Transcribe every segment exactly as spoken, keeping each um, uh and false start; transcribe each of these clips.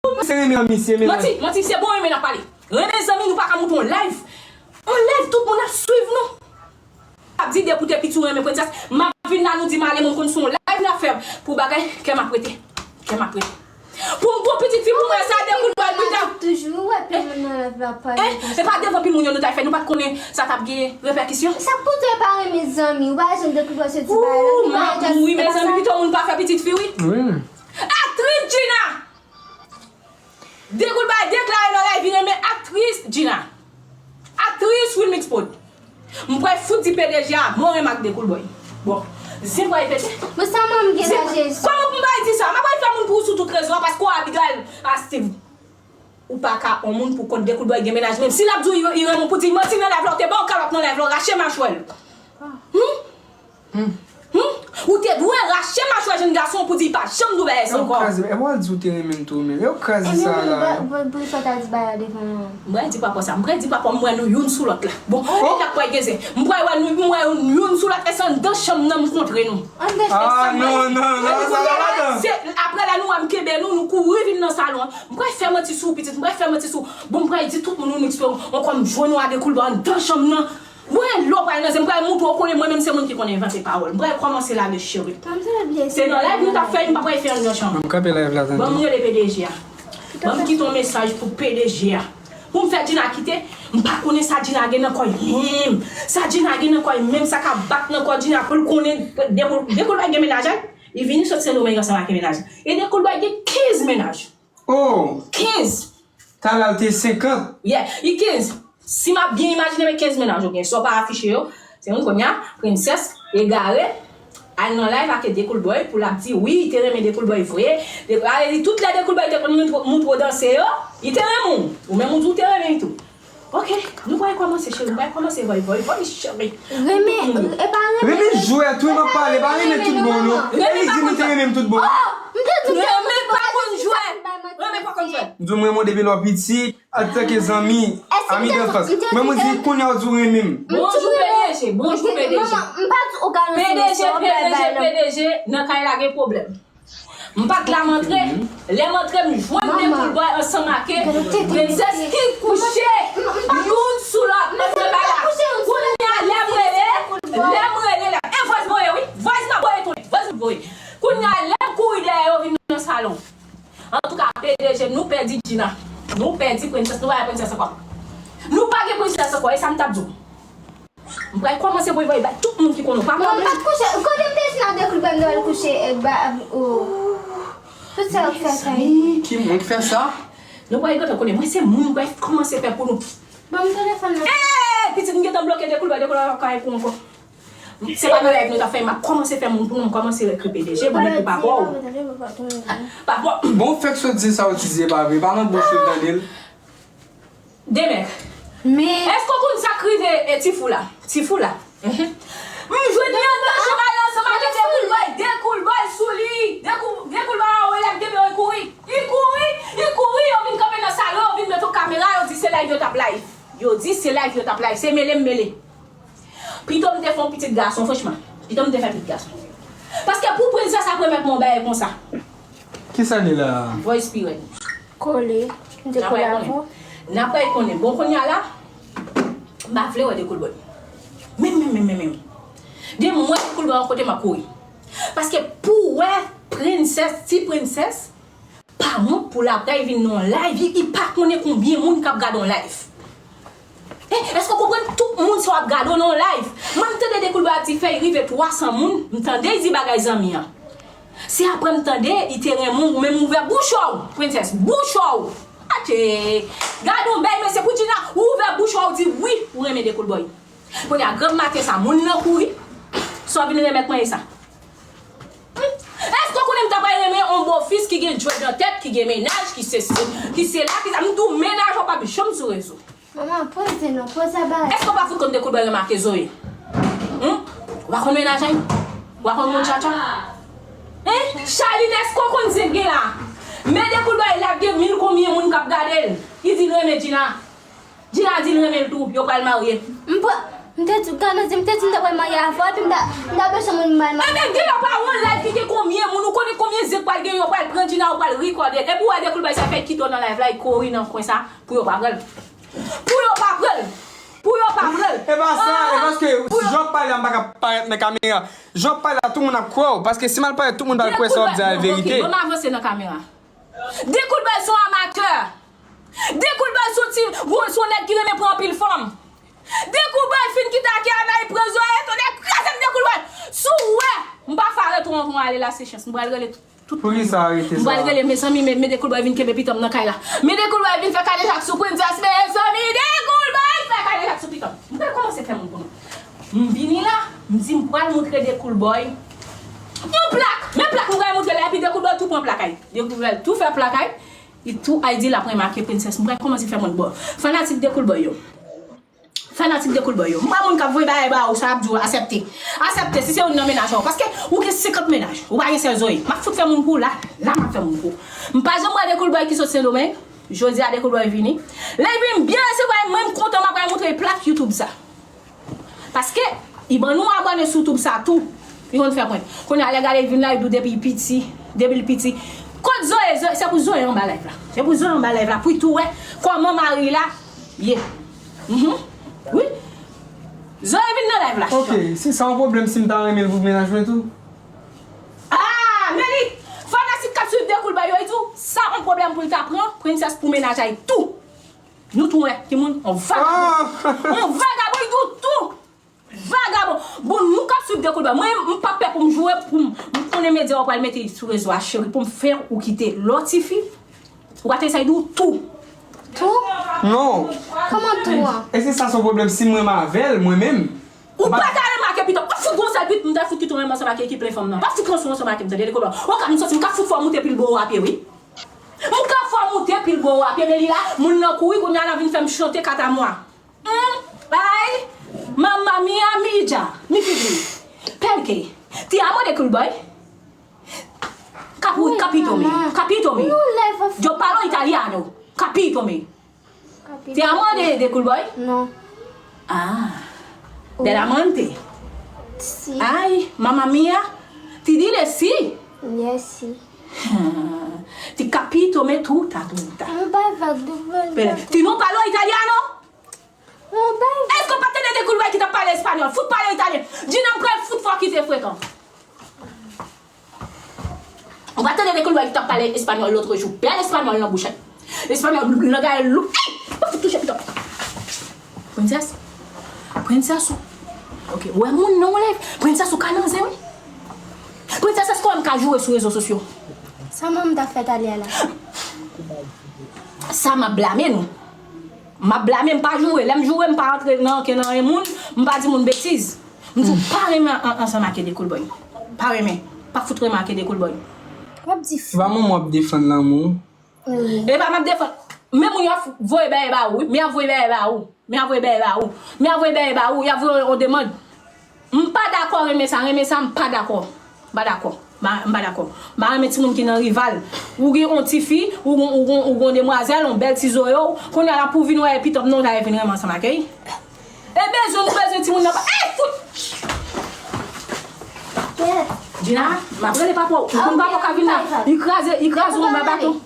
Ou panse renmen zanmi se menaj? Manti, manti, se bon renmen n ap pale. Renmen zanmi, nou pa ka moute yon live. Yon live, tout moun ap swiv nou. Ap di dekoute piti ou renmen Prensès. M ap vin la, nou di m ale, mwen konn se yon live n ap fè pou bagay, kè m ap rete. Kè m ap rete. Pou m pran pitit fi pou mwen sa, dekout bal pita. Toujou wè pil moun nan live la pale. Eh, e pa devan pil moun yo nou t al fè, nou pa t konnen sa t ap gen repèkisyon. Sa poutèt pa renmen zanmi, ou pa janm dekout bal se ti bagay la. Ou m ap mouri, mezanmi, pito moun pa fè pitit fi, wi. Wi. Aktris Gina! Dekout bal deklare nan live li renmen aktris Gina. Aktris Wilmix Prod. M pral fout di P D G a, mwen renmen ak Dekout Boy. Bon, zen pral pete. Men sa mwen m gen la Jezi. Kòman pou m pral di sa? M ap pral fè moun pou ou sou tout rezo a paske w Abigail a Steve. Ou pa ka on moun pou kont Dekout Boy gen menaj menm. Si l ap di w li renmen w pou di manti nan live la, ou te ba w kalòt nan live la, ou rache machwè l. Hmm? Hmm? Ou te dwe rache machwè jenn gason pou di pa janm di w bagay sa ankò. Yo kraze, e mwen di w te renmen m tou menm. Yo kraze sa la. Pou sa ta di bagay la devan. M pral di papa sa, m pral di papa m wè nou youn sou lòt la. Bon, e la pral gen zen. M pral wè nou, m wè youn sou lòt, e se anndan chanm nan m kontre nou. Ah non, non, non, sa pa ladan. Se apre la nou wè m kenbe nou, nou kouri vin nan salon an. M pral fè manti sou ou pitit, m pral fè manti sou ou. Bon, m pral di tout moun nou niks yo, ankò m jwenn ou a Dekout Boy anndan chanm nan. Wè, lè w pral nan zen, m pral montre w konnen mwen menm se moun ki konn envante pawòl. M pral kòmanse la, mesye. Se nan live nou t ap fè, m pa pral fè anndan chanm. Ban m kanpe live la, tande. Ban m rele P D G a. Ban m kite yon mesaj pou P D G a. Pou m fè Gina kite, m pa konnen sa Gina gen nan kò l menm. Sa Gina gen nan kò l menm, sa k ap bat nan kò Gina pou l konnen Dekout Boy gen menaj, li vini sot Sendomeng ansanm ak menaj. E Dekout Boy gen kenz menaj. Oh! Kenz! Talè a l te senkant. Yeah, li kenz. Si m ap byen imajine, men kenz menaj ou gen. Sa w pa afiche yo, se moun kounye a, Prensès, egare, al nan live ak Dekout Boy pou l ap di wi, li te renmen Dekout Boy vre. Dekout, ale li tout lè Dekout Boy te konn moutre, moutre w danse yo, li te renmen w. Ou menm ou di w te renmen l tou. Ok, nou pral kòmanse, cheri, nou pral kòmanse voy, voy, voy, cheri. Renmen, e pa renmen. Renmen jwèt, wi, m ap pale, pa renmen tout bon, non. Renmen pa konn jwèt. Renmen pa konn jwèt. Renmen pa konn jwèt. M di w, mwen, mwen, depi lè w piti, antanke zanmi, ami d'enfance. Mwen, mwen di, kounye a w di w renmen m. Bonjou, P D G, bonjou, P D G. P D G, P D G, P D G, nan kay la gen pwoblèm. M pa t la m antre. Lè m antre, m jwenn Dekout Boy ansanm ak Prensès ki kouche youn sou lòt nan fè bagay la. Kounye a, lè m rele, lè m rele la. E vòz mwen ye, wi. Vòz mwen voye tounen. Vòz mwen voye. Kounye a, lè m kouri dèyè yo vin nan salon. Antouka, P D G, nou pèdi Gina. Nou pèdi Prensès. Nou pa gen Prensès ankò. Nou pa gen Prensès ankò. E sa m t ap di w. M pral kòmanse voye voye bay tout moun ki konn ou. Pa pwoblèm. Mwen pa t kouche. Kote m te di nan Dekout Boy m te al kouche, e, ba, o. Tout sa yo fè sa. Mezanmi, ki moun k fè sa? Nou pral gentan konnen. Mwen se moun m pral kòmanse fè pou nou. Ban m telefòn nan. Eh, pitit, m gentan bloke Dekout Boy, Dekout Boy pa ka ekou ankò. Se pa nan live nou t ap fè, m ap kòmanse fè moun pou nou, m kòmanse ekri P D G, ban m ekri papa w. Papa w. Bon, fèk sot di sa w di, se pa vre. Pa nan bouch ou tande l. Demèk. Men. Èske w konn sa k rive, e, Tifou la? Tifou la. Mhm. M jwenn li anndan chanm al ansanm ak Dekout Boy, Dekout Boy sou li. Dekout, Dekout Boy anwo l ap kenbe l kouri. Li kouri, li kouri, yo vin kanpe nan salon, yo vin met yon kamera, yo di se live yo t ap live. Yo di se live yo t ap live, se mele m mele. Pito m te fè yon pitit gason, franchman. Pito m te fè pitit gason. Paske pou Prensès ap remèt mwen yon bagay konsa. Kisa li la? Voice pirèd. Kole. M te kole avè w. N ap pral konnen. Bon, kounye a la, m pa vle wè Dekout Boy. Menm, menm, menm, menm, menm. Depi m wè Dekout Boy yon kote, m ap kouri. Paske pou wè Prensès, ti Prensès, pa wont pou l ap pral vin nan yon live, li, li pa konnen konbyen moun k ap gade yon live. Eh, èske w konprann tout moun sa w ap gade w nan yon live? Mwen, m tande Dekout Boy ap di fè l rive twa san moun, m tande l di bagay zanmi an. Se apre m tande li te renmen w, ou menm ouvè bouch ou, Prensès, bouch ou. Atye, gade yon bèl mesye pou Gina, ou ouvè bouch ou, ou di wi, ou renmen Dekout Boy. Kounye a, granm maten sa, moun nan kouri, sa w vin remèt mwen e sa. Hmm? Èske w konnen m ta pral renmen yon bofis ki gen djwèt nan tèt, ki gen mennaj, ki sesi, ki sela, ki sa? M di w mennaj ou p ap janm sou rezo. Manman, poze non, poze a bagay. Èske w pa fout konn Dekout Boy remake Zoe? Hmm? Ou pa konn mennaj a li? Ou pa konn moun tchatcha? Hein? Charline, èske w konn zen gen la? Men Dekout Boy la gen mil konbyen moun k ap gade l. Li di l renmen Gina. Gina di l renmen l tou, yo pral marye. M pa, M te di, Ganazi, m te di m ta pral marye avè w, epi m ta, m ta bezwen moun m al marye. Ebyen, gen lè pa yon live ki gen konbyen moun, ou konnen konbyen zen k pral gen, yo pral pran Gina, yo pral rekòde l. Epi w wè Dekoulbay sa fè kite w nan live la, li kouri nan kwen sa, pou yo pa pran l. Pou yo pa pran l. Pou yo pa pran l. E pa sa, e paske jan w ap pale a, m pa ka parèt nan kamera. Jan w ap pale a, tout moun ap kwè w. Paske si m al parèt, tout moun pral kwè sa w ap di a e verite. Ban m avanse nan kamera. Dekoulbay se yon amatè. Dekoulbay se yon ti, se yon nèg ki renmen pran anpil fanm. Dekoulbay fin kite Akiana, li pran Zoe, tonnè kraze m Dekoulbay. Si w wè, m pa fè arete w ankò, ale la se chans. M pral rele tout. Poukisa arete sa? M pral rele, mezanmi, men, men Dekoulbay vin kenbe pitanm nan kay la. Men Dekoulbay vin fè kadejak sou Princess, mezanmi, Dekoulbay fè kadejak sou pitanm. M pral kòmanse fè moun konnen. M vini la, m di m pral montre Dekoulbay yon plak. Men plak m pral montre la, epi Dekoulbay tou pran plak ay. Dekoulbay tou fè plak ay. Li tou ay di l ap remake Princess. M pral kòmanse fè moun bon. Fanatik Dekoulbay yo. Fanatik Dekoulbay yo. M pa moun k ap voye bagay ba ou, sa ap di w aksepte. Aksepte, si se youn nan mennaj ou. Paske ou gen senkant mennaj. Ou pa gen sèl Zoe. M ap fout fè moun pou ou la. La m ap fè moun pou ou. M pa janm wè Dekoulbay ki sot Sendomeng. Jodi a Dekoulbay vini. Lè l vin byen resevwa m, mwen m kontan, m ap pral montre l plak YouTube sa. Paske, li ban nou abòne sou YouTube sa tou. Li konn fè prank. Kounye a, lè gade l vin la, li di w depi l piti, depi l piti. Kot Zoe? Zoe, se pou Zoe anba live la. Se pou Zoe anba live la. Pou l tou wè kòman mari la ye. Mhm. Wi. Zoe vin nan live la. Ok, si sa yon pwoblèm, si m ta renmen l pou mennaj mwen tou? Ah, men li, fanatik k ap swiv Dekoulbay yo, li di w, sa yon pwoblèm pou l ta pran, Princess pou mennaj ay tou. Nou tou wè, ki moun? On vagabon. Ah! On vagabon, li di w tou. Vagabon. Bon, nou k ap swiv Dekoulbay. Mwen, m pa pè pou m joure, pou m, m konnen medya yo pral mete sou rezo a, cheri, pou m fè ou kite lòt tifi. Ou pa tande sa, li di w tou. Tou? Non. Kòman tou an? E se sa son pwoblèm, si m renmen avè l, mwen menm. Ou pa ta remake pito, w ap fout gon sèl pit, m ta fout kite w menm ansanm ak ekip Lenfanm nan. Pa fout ranse w ansanm ak m, tande, Dekoulbay. Oka m soti, m ka fout fè w moute pil bò w a pye, wi. M ka fè w moute pil bò w a pye, men li la, moun nan kouri, kounye a l ap vin fè m chante katamwa. Hmm, ay, mamma mia, mi già, mi figli, perché ti amo Dekoulbay. Capu-, capito me, capito me. Io parlo italiano, capito me. Ti amo de, Dekoulbay? Non. Ah. Del amante? Si. Ay, mamma mia. Ti dire si. Yes, si. Ti capito me tutta, tutta. Ti non parlo italiano? Èske w pa t tande Dekoulbay ki t ap pale espanyòl? Fout pale italyen. Gina, m pral fout fè w kite frekan. Ou pa tande Dekoulbay ki t ap pale espanyòl lòt jou. Bèl espanyòl nan bouch. Espanyòl nan gay lou. Ey! Pa fout touche pito. Princess? Princess ou? Ok, ou wè moun nan w live. Princess ou ka nan zen, wi. Princess, èske w wè m ka joure sou rezo sosyo? Sa manman m ta fè talè a la? Sa m ap blame nou. M ap blame, m pa joure. Lè m joure, m pa antre nan anken nan anyen moun, m pa di moun betiz. M di w pa renmen an-, ansanm ak Dekoulbay. Pa renmen. Pa fout renmen ak Dekoulbay. W ap di fou. Se pa manman w ap defann lanmou. E pa m ap defann. Men moun y ap voye bèyè ba ou, wi. Men y ap voye bèyè ba ou. Men y ap voye bèyè ba ou. Men y ap voye bèyè ba ou. Y ap voye yon demann. M pa dakò renmen sa, renmen sa, m pa dakò. M pa dakò. M pa, m pa dakò. M pa renmen timoun ki nan rival. Ou gen yon tifi, ou gen, ou gen, ou gen yon demwazèl, yon bèl ti zoyo. Kounye a la pou vin wè pito m nan, w ta vin renmen ansanm ak li. E bezwen, nou bezwen timoun nan pa. Ey, fout! Gina, m ap rele papa w. Ou konn papa w ka vin la. Li kraze, li kraze yon ba baton.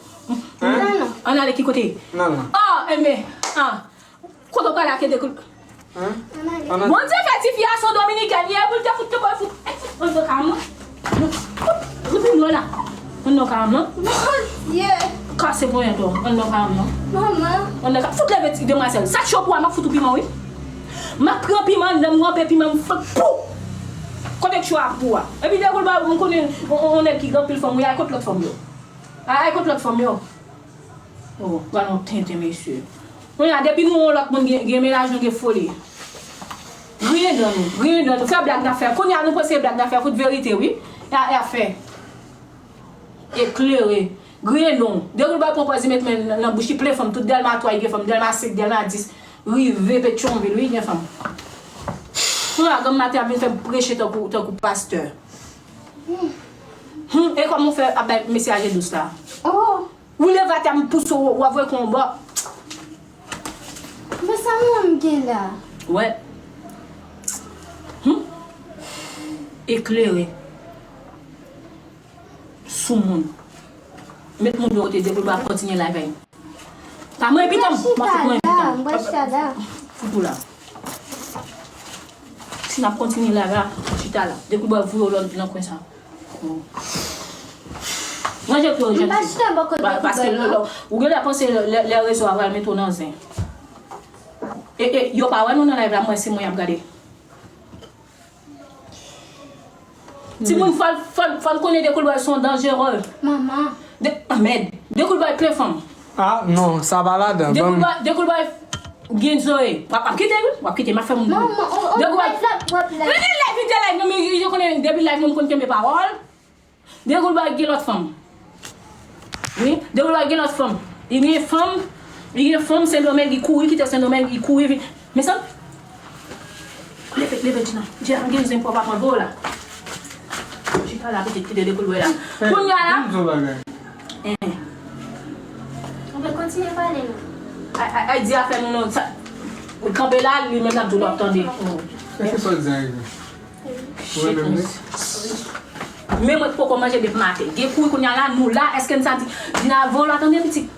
Ann ale ki kote? Oh, enben, ah. Kote w prale ak Dekoulbay? Bondye fè tifi a se yon dominikèn li ye, pou l te fout, te ba l fout. Ey, fout, ann nan kay la. Fout, fout, fout, non la. Ann nan kay la. Bondye! Kase ponyèt ou, ann nan kay la. Manman. Ann nan kay la. Fout leve ti demwazèl. Sa cho pou a, m ap fout ou piman, wi. M ap pran piman anndan, m ranpe piman, m fout pou. Kote cho a pou a? Epi Dekoulbay, m konnen yon, yon nèg ki gen anpil fanm, wi, ay kot lòt fanm yo? Ay kot lòt fanm yo? Oh, pral yon tenten, mesye. Kounye a, depi nou wè yon lòt moun gen, gen mennaj, nou gen foli. Griyen dan nou, griyen dan nou. Fè blag n ap fè. Kounye a, nou panse blag n ap fè, fout verite, wi. E a, e a fè. Eklere. Griyen dan w. Dekoulbay pran pòz li met men nan, nan bouch li, plen fanm. Tout Dèlma twa, li gen fanm. Dèlma senk, Dèlma dis. Rive Petyonvil, wi, gen fanm. Kounye a, granm maten ap vin fè m preche tankou, tankou pastè. Hmm, e kòman w fè ap bay mesye a je dous la? Oh! Ou leve atè, m pouse w, w ap voye kon yon bò. Men sa mwen m gen la? Wè. Hmm? Eklere. Soumoun. Met moun de kote, Dekoulba ap kontinye live a li. Pa mwen pitan, m ap fout mwen pitan. Fout ou la. Si n ap kontinye live la, chita la. Dekoulba voye w lòt nan kwen sa. Manje pou yo, jèn fi. Paske lè, lè, ou genlè panse lè, lè rezo a pral mete w nan zen. E, e, yo pa wè nou nan live la, mwen se mwen y ap gade. Timoun, fò l, fò l, fò l konnen Dekoulba se yon danjere. Manman. De, ah, mèd. Dekoulba plen fanm. Ah, non, sa pa ladan. Dekoulba, Dekoulba gen zoe. W ap, w ap kite, wi. W ap kite, m ap fè moun. Non, non, on, on Dekoulba live la, w ap live. Li gen live, li gen live, non, men yo konnen, depi live, moun konn kenbe pawòl. Dekoulba gen lòt fanm. Wi, Dekoulba gen lòt fanm. Li gen fanm, li gen fanm Sendomeng, li kouri kite Sendomeng, li kouri vin. Mesanm, leve, leve, Djina. Djina, gen zen pou w pa pran dlo la. Chita la, pitit, kite Dekoulba la. Kounye a la. Di m yon bagay. Eh. Ou vle kontinye pale, non? Ay, ay, ay, di afè nou, non. Sa, ou kanpe la, li menm l ap di w l ap tande. Èske sa w di a rive? Ou renmen m, wi? Men mwen poko manje depi maten. Gen kouri kounye a la, nou la, èske n sa di, Djina, voye w la tande, pitit.